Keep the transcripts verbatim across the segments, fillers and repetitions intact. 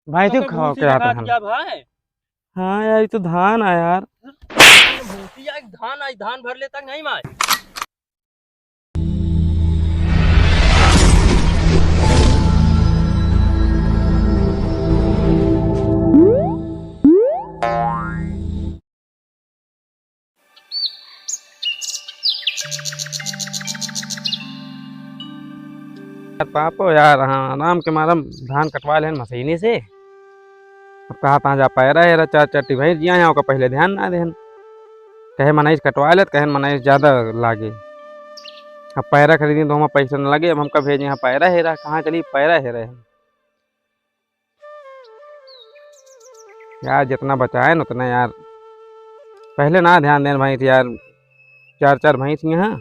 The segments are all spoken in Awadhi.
भाई, तू तो खाओ भूसी के आता देखा है। क्या भाई? हाँ यार, ये तो धान आ यार। भूसी आई, धान आई, धान भर लेता कि नहीं माय? यार पापो यार, हाँ, आराम के मारम धान कटवा लेन मशीनी से। अब कहा तहाँ जा पैरा हेरा, चार चार टी भैंस जिया है, ओका पहले ध्यान ना देहन। कहे मनई से कटवा लेत, कहे मनई से ज्यादा लागे। अब पैरा खरीदी तो हमार पैसा न लगे, अब हमका भेजे यहाँ पैरा हेरा, कहाँ चली पैरा हेरा है। यार, जितना बचाएन उतना यार, पहले ना ध्यान देन भैंस यार, चार चार भैंस ही हैं,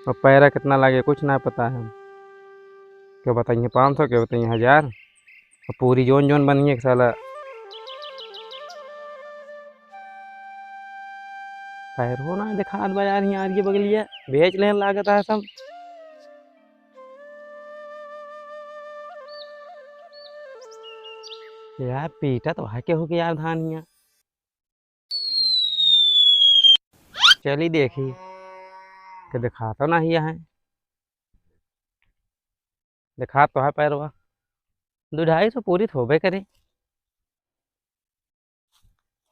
और पैरा कितना लागे कुछ ना पता है। क्यों बताइए पाँच सौ, क्यों बताइए हजार, और पूरी जोन जोन बनी है साला। पैरो ना दिखात बा यार, यहाँ आगे बगलिया बेच लेन लागत है सब। यार, पीटा तो है केहू के यार धान हियाँ। चली देखी, के दिखा तो नहीं है। दिखा तो है पैरवा। दो ढाई सौ पूरी तो होबे करे।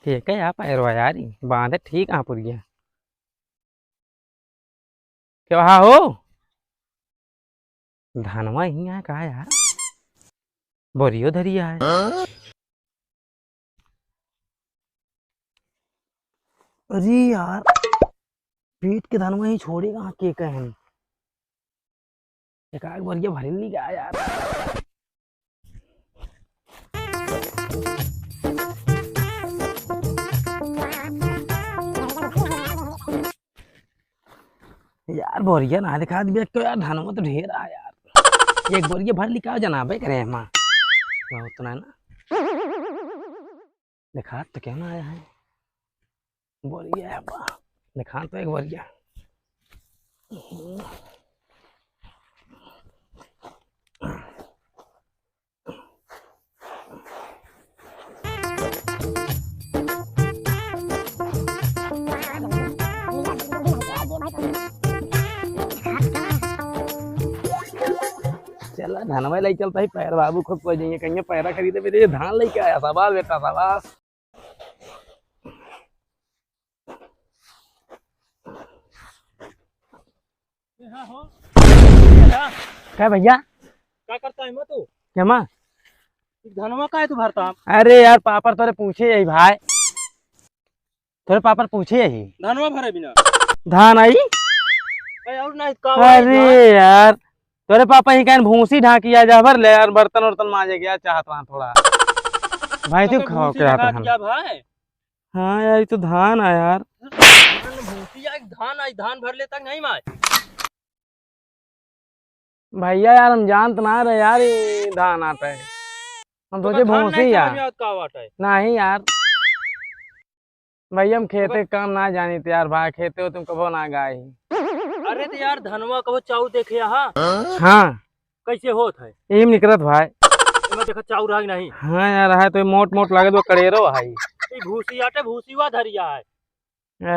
ठीक है यार, पैरवा यार, ई बांधे ठीक आ पुरिया। क्या हो? धनवा ही है का यार? बोरियो धरी है। अरे यार, पेट के धनवा ही छोड़ेगा के कहन। एक आग बोरिया भरे ली गया यार। यार, बोरिया ना दिखा दिया तो यार, धनवा तो ढेर आ यार। एक बोरिया भर लिकाओ जनाबे करे माँ। बहुत ना ना। दिखा तो क्या ना आया है। बोरिया है बा। दिखा तो एक बोरिया। चला, धनवा लई चलता ही, पैर बाबू खुद पहुंच जाइए, कहीं पैरा खरीदे मेरे धान लेके आया, शाबाश बेटा, शाबाश। ए, हाँ हो। ए, हाँ। का भैया? का करता है माँ तू? क्या माँ? ई धनवा का है तू भरता? अरे यार, पापड़ तोरे पूछे यही भाई, तोरे पापड़ पूछे यही। धनवा भरे बिना। धान आई? ए, और नहीं, का अरे भाई? यार, तोरे पापा ही कहन भूसी ढाकी आ जा भर ले यार, बर्तन उर्तन मांजे गया चाहत रहा थोड़ा। भाई, तो तू तो खाओ भूसी के रहता ढाक है। क्या भाई? हाँ यार, ये तो धान आ यार। धान भूसी आई, धान आई, धान भर लेता कि नहीं माय? भैया यार, हम जानत ना रहे यार, ये धान आता है। हम तो सोचे का धान भूसी नहीं यार। समझ में आवत का बात है? नहीं यार। भैया, हम खेते तो का काम ना जानी थे यार भाई, खेते हो तुम कबो ना गए ही। अरे तो यार, धनवा कबो चाऊ देखे यहाँ? हाँ। कैसे होत है? यही निकलत भाई। एमे देखा चाउर है कि नहीं? हाँ यार, है तो मोट मोट लागत बा, कड़ेरो है। ई भूसी आटे, भूसी वा धरिया है।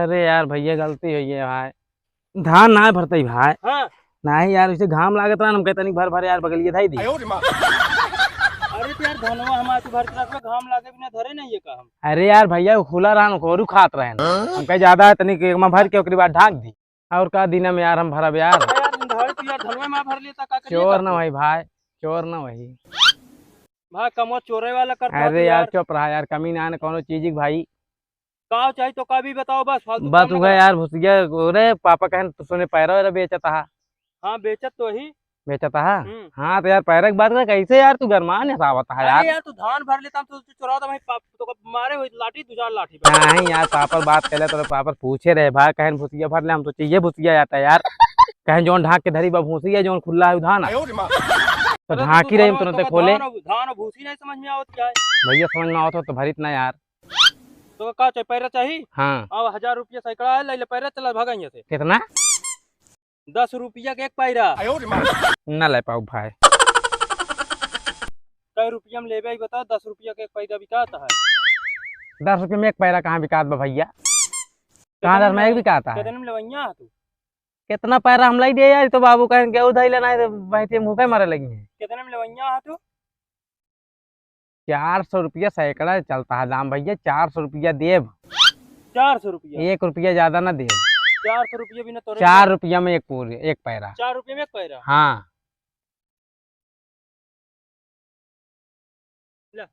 अरे यार भैया, गलती हुई है भाई, धान ना भरते ही भाई। हाँ। नहीं यार, उसे घाम लागत रहा, हम कहते नहीं भर भर यार बगलिए धाई दी। अरे तो यार, धनवा हमारे तो भर के रखबे, घाम लागे बिना धरे नहीं है का हम? अरे यार भैया, वो खुला रहा, ओरू खात रहे, हम कहे ज्यादा है, तनिक एक में भर के ओकरी बाद ढाक दी। और का दिना में यार हम भरब यार? अरे यार, निंदहाड़ी तू यार धनवे में भर लेता, का करिए चोर का ना तू? वही भाई, चोर ना वही। भाई, कमवा चोरे वाला करता अरे तू यार, यार। चुप रहा यार, कमी ना आने कौनो चीज की भाई। का चाहिए तो का भी बताओ, बस फालतू बस काम ना उहे करा। यार, भुसिया, अरे पापा कहन तो सुने पैरा वैरा बेचत हा। हाँ, बेचत तो ही। बेचत हा? हम्म। हाँ, तो यार पैरा की बात कर, कैसे यार तू गरमान हसावत हा अरे यार? यार, तू धान भर लेता, हम तो चुरावत भाई, पाप, तो मारे हुए लाठी, दो चार लाठी बस। नहीं यार, पापड़ बात कहले तो पापड़ पूछे रहे भाई, कहन भुसिया भर ले, हम तो चाहिए भुसिया जाता यार। कहन जौन ढाक के धरी बा भूसी है, जौन खुला है उ धान है। तो अरे ढाकी तू रही हम धान, तुरंते तोका खोले। धान, धान भूसी नहीं समझ में आवत क्या है? भैया समझ में आवत हो तो भरित ना यार। तो का चाहिए, पैरा चाहिए? हाँ। अब हजार रुपया सैकड़ा है, ले ले पैरा, चला भागा यहाँ से। कितना? दस रुपया के एक पैरा। ना ले पाऊ भाई। कै रुपया में लेबे, ई बताओ, दस रुपया के एक पैरा बिकात है। दस रुपया में एक पैरा कहाँ बिकात बा भैया? कहाँ दस में एक बिकात है? कितने में लेवैया है तू? कितना पैरा हम लाई दे यार, तो बाबू कहें गेहूं धइले ना, तो भैंसी मुँह पे मरे लगी है। कितने में लेवैया है तू? चार सौ रुपया सैकड़ा चलता है दाम भैया, चार सौ रुपया देब। चार सौ रुपया? एक रुपया ज्यादा ना देब। चार सौ रुपया भी ना तोरे चार रुपया में एक पूरी, एक पैरा। चार रुपया में एक पैरा? हाँ। ले,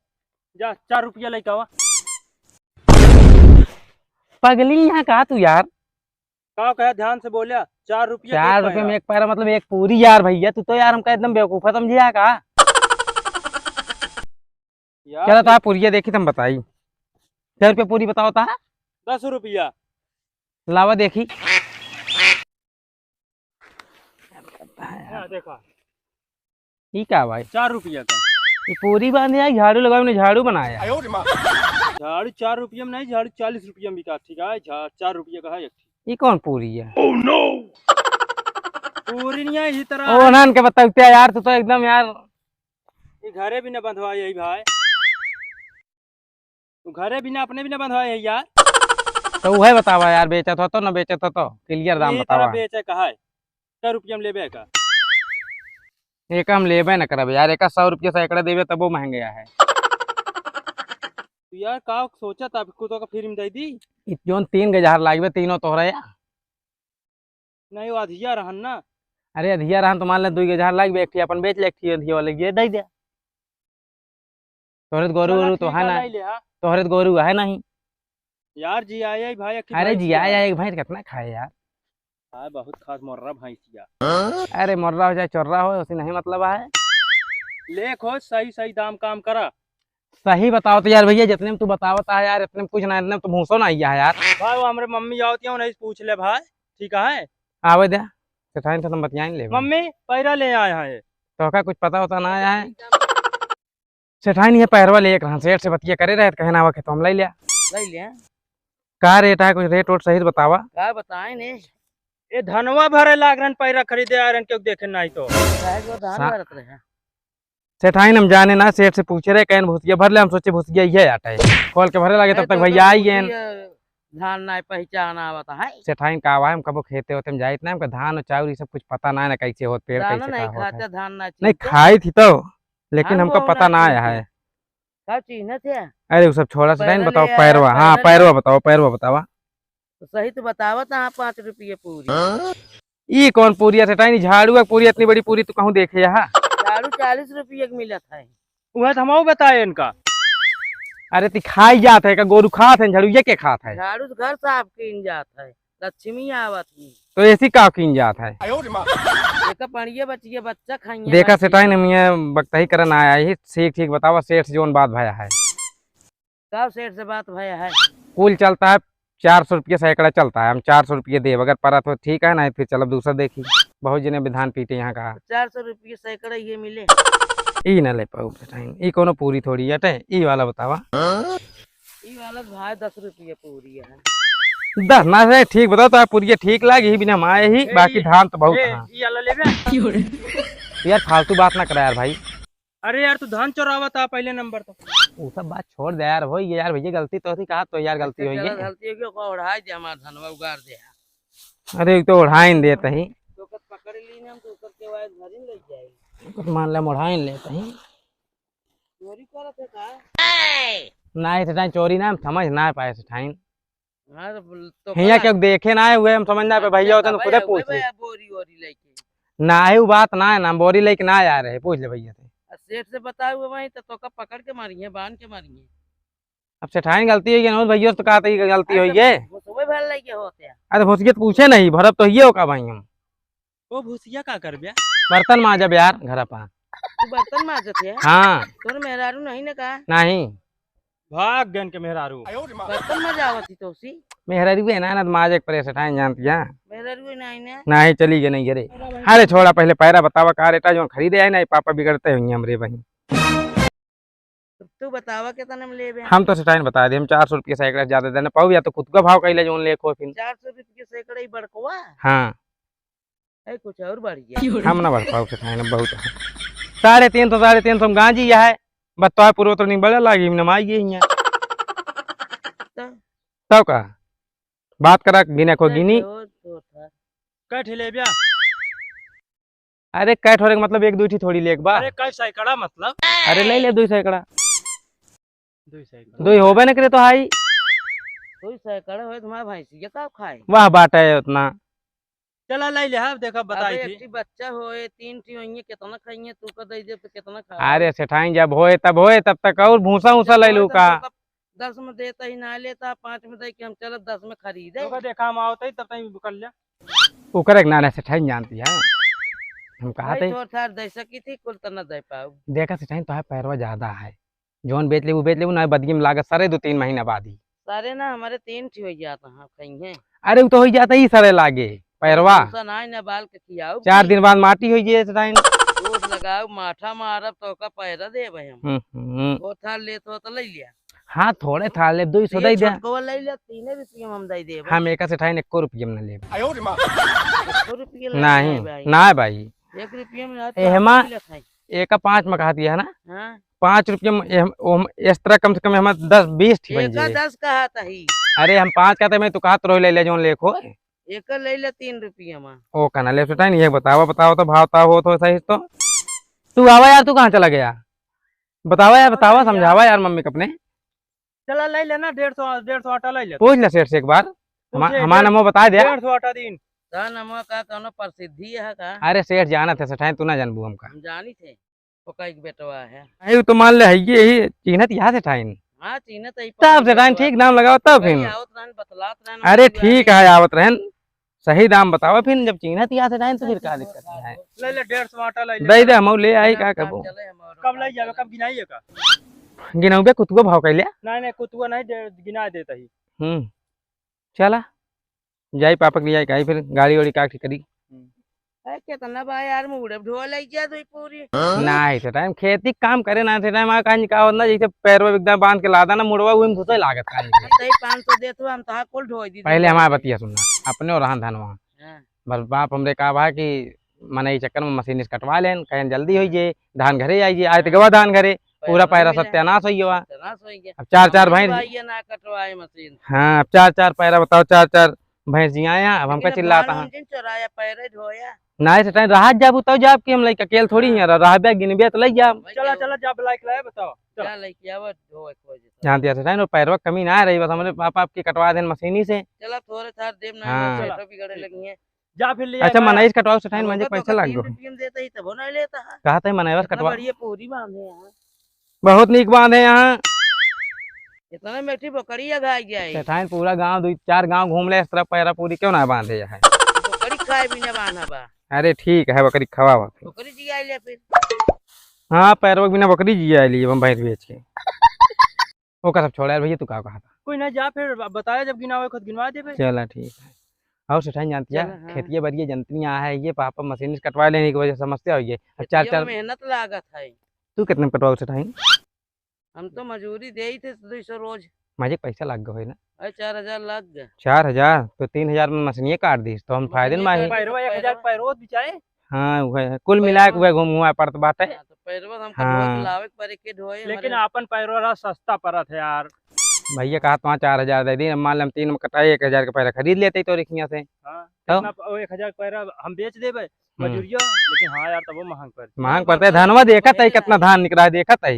जा, चार रुपया लेके आवा। पगली यहाँ का तू यार? का कहे, ध्यान से बोल्या, चार रुपया के चार एक रुपया में पैरा। एक पैरा मतलब एक पूरी यार भैया, तू तो यार हमका एकदम बेवकूफा समझिया का? यार चलो तो आप पूरिया देखी तुम बताई, कै रुपया पूरी बताओ ता? दस रुपया। लावा देखी। हाँ, देखा। ई का भाई? चार रुपया का। ई पूरी बांधे आई, झाड़ू लगावे ने झाड़ू बनाया। झाड़ू चार रुपया में नहीं, झाड़ू चालीस रुपया में बिका, ठीक है? झा-, चार रुपया का है एक। ई कौन पूरी है? Oh no! पूरी नहीं है, इसी तरह ओ है। नान के बताते यार, तू तो एकदम यार। ई घरे भी ना बंधवा यही भाई। तू घरे बिना, अपने बिना बंधवाए है यार। तो उहे बतावा यार, बेचत हो तो ना बेचत हो तो, clear दाम ये बतावा। तरह बेचे का है, कै रुपया में लेबे का? एक हम लेबे न करब यार, एक सौ रुपया सैकड़ा देबे तबो महंगे है। तू यार का सोचत, अब को तो का free में दे दी? इ जोन तीन गजहर लागबे, तीनों तोहरे या। नहीं, वो अधिया रहन ना। अरे अधिया रहन तो मान ले, दुई गजहर लागबे, एक ठी अपन बेच ले, एक ठी अधिया वाले के दे दे। तोहरे त गोरू चला, वोरू तो ठीक है, है ना, लाई ले, हाँ। तोहरे त गोरू है नहीं। यार, जियाए भाई, अक्की अरे भैंसिया। जियाए, एक भैंस कितना खाए यार? हाँ, बहुत खास मोर्रा भैंसिया। अरे मोर्रा हो चाहे चोर्रा हो, उसे नहीं मतलब है। ले खोज, सही सही दाम काम करा। सही बताओ तो यार भैया, जितने में तू बतावत है यार, इतने में कुछ ना, इतने में तो भूसो ना आइया है यार। भाई, वो हमरे मम्मी आवत है, उन्हें से पूछ ले भाई, ठीक है? आवे दे, सेठाइन से तुम बतियाइन ले। मम्मी, पैरा ले आए हैं। तो का कुछ पता होता ना आया है? सेठाइन ये पैरवा ले एक रहन, सेठ से बतिया करे रहे, तो कहे ना आवा के तो हम ले लिया। ले लिया। का रेट है, कुछ रेट वोट सही से बतावा। का बताए ने? ए धनवा भरे लाग रहन, पैरा खरीदे आ रहन, क्यों देखे नहीं तो। काहे जो धान सा- भरत रहे। सेठाइन हम जाने ना, सेठ से पूछे रहे, कहन भुसिया भर ले, हम सोचे भुसिया ये आटे। खोल के भरे लागे, तब ए तक तो भैया तो आई गए। भुसिया धान ना पहचान आवत है। सेठाइन का आवा है, हम कबो खेते होते में जाइत ना, हमका धान और चाउर ये सब कुछ पता ना है ना, कैसे होत पेड़, धान कैसे नहीं का होत है। खाते, धान ना नहीं चीते। खाई थी तो, लेकिन धान हमका बोना पता ना आया चीते। है। का चीन्हत है? अरे, वो सब छोड़ा, सेठाइन पैरा बताओ, ले आया, पैरवा। हाँ, पैरा ले पैरवा आया। बताओ, पैरवा बतावा। तो सही तो बतावत, हाँ, पाँच रुपये पूरी। हाँ? ई कौन पूरी है, सेठाइन? झाड़ू एक पूरी, इतनी बड़ी पूरी तू कहूँ देखे यहाँ? झाड़ू चालीस रुपये के मिलत है। वह तो हमहू बताए इनका। अरे, ती खाई जात है, का गोरू खात है, झाड़ू ये के खात है? झाड़ू तो घर साफ कीन जात है। लक्ष्मी आवत ही। तो ऐसी का कीन जात है? एक पड़िए बचिए बच्चा खाइए देखा बच्चे। सेठाइन, हम ये बकतही करन आया ही, ठीक ठीक बतावा सेठ, जोन बात भया है। का सेठ से बात भया है? कुल चलता है चार सौ रुपये सैकड़ा चलता है, हम चार सौ रुपये देब, अगर परा तो ठीक है, नहीं फिर चलब दूसरा देखी। बहुत जने विधान पीटे यहाँ का। चार सौ रुपये सैकड़ा ये मिले। ई ना ले पाऊ सेठाइन, ई कोनो पूरी थोड़ी है, ई वाला बतावा। ई वाला भाई दस रुपये पूरी है। दस ना रे, ठीक बताओ तो आप, पूरी ठीक लागी ही बिना माए ही, ए, बाकी ई, धान तो बहुत ए, कहाँ। ई वाला लेबे? यार फालतू बात ना करा यार भाई। अरे यार, तू धान चोरावा था पहले नंबर तो। वो सब बात छोड़ दे यार, हो गया यार भैया, गलती तो थी, कहा तो यार गलती हो गई। गलती हो गई, ओका ओढ़ाई दे, हमार धनवा उगार दे। अरे, एक तो ओढ़ाइन देत ही। तो ओकर पकड़ ली ना, हम तो ओकर के वायर घर ही ले जाए। कुछ मान ले, ओढ़ाइन लेत ही। चोरी करत है का? ना, इस टाइम चोरी ना, हम समझ ना पाए इस टाइम। हाँ, तो बोल-, तो हियाँ कला। क्यों देखे ना है, हुए हम समझ ना पे अच्छा, भैया होते तो तबे खुदे है, पूछ वही ली। भैया बोरी वोरी लेके। ना है, वो बात ना है, ना बोरी लेके ना आ रहे, पूछ ले भैया से। आ सेठ से बताए हुए वहीं तो तोका पकड़ के मारी है, बांध के मारी है। अब सेठाइन गलती होई गई ना, भैया से तो कहते ही गलती होई गई। घुसवे भर लेके होते हैं। अरे भुसिया तो पूछे नहीं, भरब तो हिये हो का भाई हम। ओ भुसिया का करबे? बर्तन माजब यार, घर पा। तू बर्तन माजत है? हाँ। तोर मेहरारू नहीं ना का? नहीं। भाग गन के मेहरारू। बर्तन माजावत ही तो सी। मेहरारू है ना, ना तो माज एक परे सेठाइन जानती है। मेहरारू है नहीं ना? नहीं, चली गई नहीं घरे। अरे छोड़ा, पहले पैरा बतावा का रेटा जो खरीदे है ना, पापा बिगड़ते होंगे हमरे बहिन। तू बतावा कितने में लेबे? हम तो सेठाइन बता दे, हम चार सौ रुपये सैकड़ा से ज्यादा देने पाऊ, या तो खुद का भाव कैले जोन ले को फिर। चार सौ रुपये सैकड़ा ही बड़कवा? हाँ। ए, कुछ और बढ़ गया। हम ना बढ़ पाऊ सेठाइन, अब बहुत है। साढ़े तीन सौ, साढ़े तीन सौ में गांजी यह है। बत्तवा पूर्व तो निकल लागी, नमाई ये हियाँ। तो? तब का? बात करा, गिने को गिनी। कै ठे लेब्या? अरे, कै ठोरे के मतलब एक दुई ठी थोड़ी लेक बा। अरे, कै सैकड़ा मतलब? अरे, ले ले दुई सैकड़ा। दुई सैकड़ा। दुई होबे न करे तो हाई। दुई सैकड़ा होए तो हमार भैंसिया का खाए? वाह, बाटे उतना। चला, ले ले, हाँ, देखा, बताई अबे, थी। एक ठी बच्चा होए, तीन ठी होइए, कितना खाइए, तू का दे दे तो कितना खा? अरे सेठाइन, जब होए तब होए, तब तक और भूसा उसा जब ले होए लू तब का? तक दस में देता ही ना लेता, पाँच में दे के हम चलत दस में खरीदे। तो का देखा, हम आवत ही तब तक कर लिया। ओकर एक नाना सेठाइन जानती है, हम कहा भाई, थे। थोड़ थार दे सकी थी, कुल तो न दे पाऊ। देखा सेठाइन, तो है पैरवा ज्यादा है, जौन बेच लेबू, बेच लेबू, ना बदगी में लागत सारे दो तीन महीना बाद ही। सारे ना, हमारे तीन ठी हो जाता, हाँ, कहीं है। अरे, उ तो हो जाता ही सारे लागे, पैरवा। भूसा ना, ना बाल के खियाऊ चार की। दिन बाद माटी हो जाए इस टाइम। दूध लगाऊ, माठा मारब तो ओका पैरा देब हम। हम्म, हम्म। वो थार लेत हो तो ले लिया। हाँ, थोड़े थार लेब, दुई सौ ये दे दे। छोटकवा ले लिया, तीने रुपये में हम दे देब। हम एक सेठाइन एको रुपये में ना लेब। एको रुपये ले नहीं, नहीं भाई। ना भाई। एक रुपये में यार एहमा, पाँच मिलत है। एका पाँच में कहा दिया है ना? हाँ। पाँच रुपये में एह-, ओम, इस तरह कम से कम हमारे दस बीस ठी बन एका जाए। दस कहा था ही। अरे हम पाँच कहते, मैं तो कहा तो रोई ले ले जोन लेखो। एका ले ले तीन रुपये में। ओ कहना ले सुटाई नहीं है, बतावा, बतावा तो भाव ताव हो तो सही तो। तू आवा यार, तू कहाँ चला गया? बतावा यार, बतावा, समझावा यार मम्मी के अपने। चला, ले लेना, डेढ़ सौ, डेढ़ सौ आटा ले ले। पूछ ले सेठ से एक बार। पूछ हमा-, ले, हमारा डेढ़, नमो बता दे। डेढ़ सौ आटा दीन। का नमो का कौनो प्रसिद्धि है का? अरे सेठ जानत है सेठाइन, तू ना जानबू हमका। हम जानी थे, ओका एक बेटवा है। नहीं, वो तो मान ले है ये ही, चिन्हत यहाँ सेठाइन। हाँ, चिन्हत है, तब सेठाइन ठीक दाम लगाओ तब फिर। आवत रहन, बतलात रहन, अरे ठीक है, आवत रहन। सही दाम बतावा, फिर जब चीन्हत ही आते टाइम तो फिर का दिक्कत है? ले ले, डेढ़ सौ आटा ले ले। दे दे, हम ले आई, का करबो? कब ले जावे, कब गिनाइए का? गिनाऊ बे, कुतुआ भाव कैले? नहीं, नहीं, कुतुआ नहीं, दे, गिना देता ही। हम्म, चला, जाई पापा के लिए आई, का फिर गाड़ी वाड़ी का ठीक करी। हम्म। ए, केतना बा यार, मुड़े ढो लई जा दुई पूरी। नाहीं, से टाइम खेती के काम करे ना, से टाइम आ काहे का होत ना, जैसे पैरवा एकदम बांध के लादा ना, मुड़वा उही में घुसे लागत काहे के। तई पाँच सौ देत हुआ, हम तोहार कुल ढोई दी। पहले हमार बतिया सुनना, अपने और रहन धनवा। हाँ। बस बाप हमरे का बा कि मने ई चक्कर में मशीन से कटवा लेन, कहेन जल्दी होई जे, धान घरे आई जे, आए तो गवा धान घरे, पूरा पैरा सत्यानाश होई गवा। सत्यानाश होई गवा। अब चार चार भैंस। भाई ये ना कटवाए मशीन। हाँ, अब चार चार पैरा बताओ, चार चार भैंस जी आए हैं, अब हमका चिल्लाता है। चोराया पैरे ढोया। नाहीं, से टाइम रहा जाबू तब जाब कि हम लइका अकेल थोड़ी हैं, रह-, रहबे गिनबे तो लइ जाब। चला, चला, जा बुलाए के लाए, बताओ। चल। जा लइके आवा, ढोए खोजे। जान दिया से टाइम, पैरवा कमी ना रही, बस हमरे पापा आपके कटवा देन मशीनी से। चला, थोड़े थार देम ना, हाँ। पेटो बिगड़े लगी है। जा फिर ले अच्छा, आए, मनई से कटवाओ से टाइम, अब मुझे तो पैसा लाग तीन गो। रुपये में देता ही तब ना लेता है। कहा था मनई से इतना कटवाओ। बढ़िया पूरी बांधे हैं। बहुत नीक बांधे यहाँ। इतना मीठी बकरी अघाई जाए। सेठाइन पूरा गांव, दुई चार गांव घूम ले, इस तरह पैरा पूरी क्यों ना बांधे यहाँ? बकरी खाए बिना बांधा बा। अरे ठीक है, बकरी खवावा। बकरी जिया ले फिर। हाँ, पैरवा बिना बकरी जिया ली, हम भैंस बेच के। ओकर सब छोड़ा यार भैया, तू का कहा था? कोई ना, जा फिर ब-, बताया जब गिनावे खुद गिनवा देबे। चला ठीक है। और सेठाइन जानती है, चला, हाँ। खेतिया बरिया जनतनी आ है, ये पापा मशीन से कटवा लेने की वजह से समस्या हुई है। अब चार खेतिया चार में मेहनत लागत है। तू कितने में कटवाओ सेठाइन? हम तो मजूरी देई थे दुई सौ रोज। माजिक पैसा लाग गए ना? अरे चार हजार लाग गए। चार हजार? तो तीन हजार में मशीनिये काट दी, तो हम फायदे में आए। पैरवा एक हजार पैरवा बिचाए। हाँ, वह कुल मिला के वह घूम हुआ पड़त बाटे। हाँ, तो पैरवा हमका हाँ। ढोए के लावे के पड़े के ढोए लेकिन हमारे। आपन पैरवा रहा सस्ता पड़त है यार। भैया कहा तो चार हजार दे दी, मान ले हम तीन में कटाई एक हजार के पैरा खरीद लेते तो रिखिया से। हाँ, तो? कितना प-, वो एक हजार पैरा हम बेच देबे, हम्म। मजूरिया, लेकिन हाँ यार, तब वो महंग पड़ता है। महंग पड़ता है, धनवा देखत है, कितना धान निकला है, देखत है।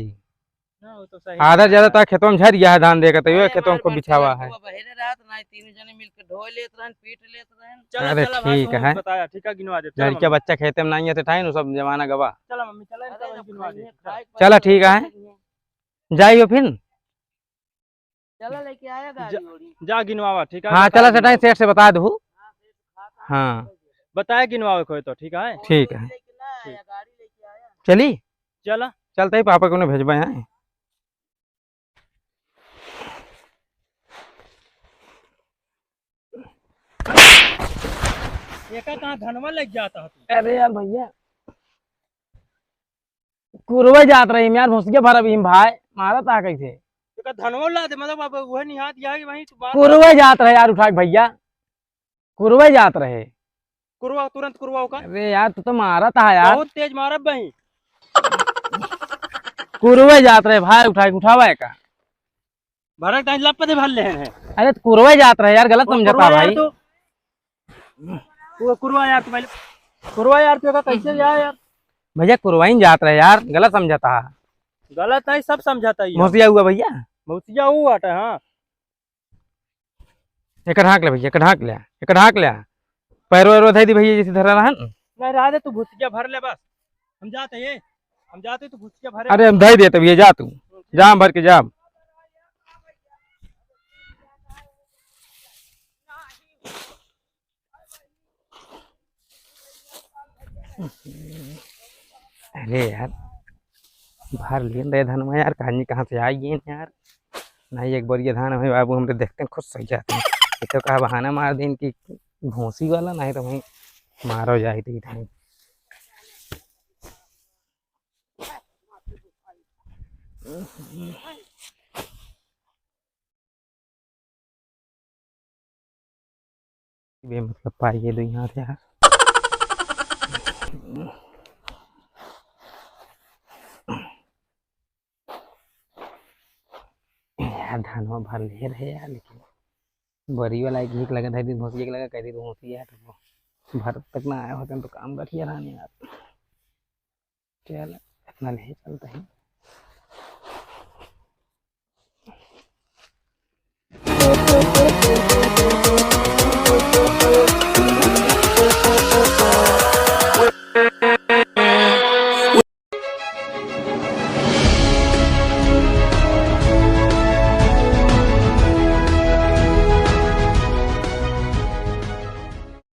हाँ, वो तो सही आधा है। ज्यादा तो खेतवा में झर गया है धान, देखत है, अरे, खेतवा में हमारे खूब पास बिछावा है। बहेरे रात ना, तीन जने मिलके ढोए लेत रहन, पीट लेत रहन। चलो, अरे, चलो, भाई, ठीक तुम है। बताया, ठीक है, गिनवा दे, चलो, लड़किया मम्मी। बच्चा खेते में नहीं है, तो ठाई न, सब जमाना गवा। चलो, मम्मी, चलो, अरे, इनका वही गिनवा दे। खाए के चलो, बाद ठीक है। जाइयो फिर। चला लेके आया गाड़ी जा, ओड़ी। जा गिनवावा, ठीक है? हाँ, बताया चला सेठाइन गिनवावा। सेठ से बता दू। हाँ, सेठ से बता दू। हाँ। बताया गिनवावे को है तो, ठीक है? ठीक है। लेके ना आया, ठीक। गाड़ी लेके आया। चली? चला। चलते ही पापा को उन्हें भेजबे हैं। एका कहाँ धनवा लग जाता है तू? अरे यार भैया, कुरवे जात रही यार, भुसिया भरब ही भाई, मारत आ कैसे? एका धनवा ला दे, मतलब अब वह निहात यहाँ कि वहीं तू बात कुरवे जात रहे यार, उठा के भैया, कुरवे जात रहे। कुरवा, तुरंत कुरवा होका। अरे यार, तू तो मारत है यार। बहुत तेज मारब बही। कुरवे जात रहे भाई, उठाए, उठावा है का? भरत टाइम लप दे भर लेहन है। अरे तो कुरवे जात रहे यार, गलत वो समझता कुरवा यार भाई। तू, वो कुरवा यार तू पहले, कुरवा यार तू का कैसे जा यार? भैया कुरवाइन जात रहे यार, गलत समझता। गलत नहीं, सब समझता ही है। भौसिया हुआ भैया। भौसिया हुआ था, हाँ। एकर हाँक ले भैया, एकर हाँक ले, एकर हाँक ले। पैरो वैरो धइ दी भैया, जैसे धरा रहन। नहीं, रह दे, तू भुसिया भर ले बस। हम जाते ये, हम जाते, तू भुसिया भरे। अरे हम धइ देते भैया, जा तू, जाम भर के जाम। अरे यार, भर लेन रहे धनवा यार, कहानी कहाँ से आई गए यार। नहीं, एक बार ये धान हमें बाबू हमरे देखते हैं, खुश हो जाते हैं। ये तो कहा बहाना मार देन कि भूसी वाला, नहीं तो वहीं मारो जाए तो ये धान। बेमतलब पाई ये दो यहाँ से यार। यार, धनवा भर ले रहे यार, लेकिन बरी वाला एक, एक लगा था, दिन भोंसी एक लगा, कह दी भोंसी यार, तो भर तक ना आया होता तो काम बढ़िया रहा नहीं यार। चल, इतना ले चलते हैं।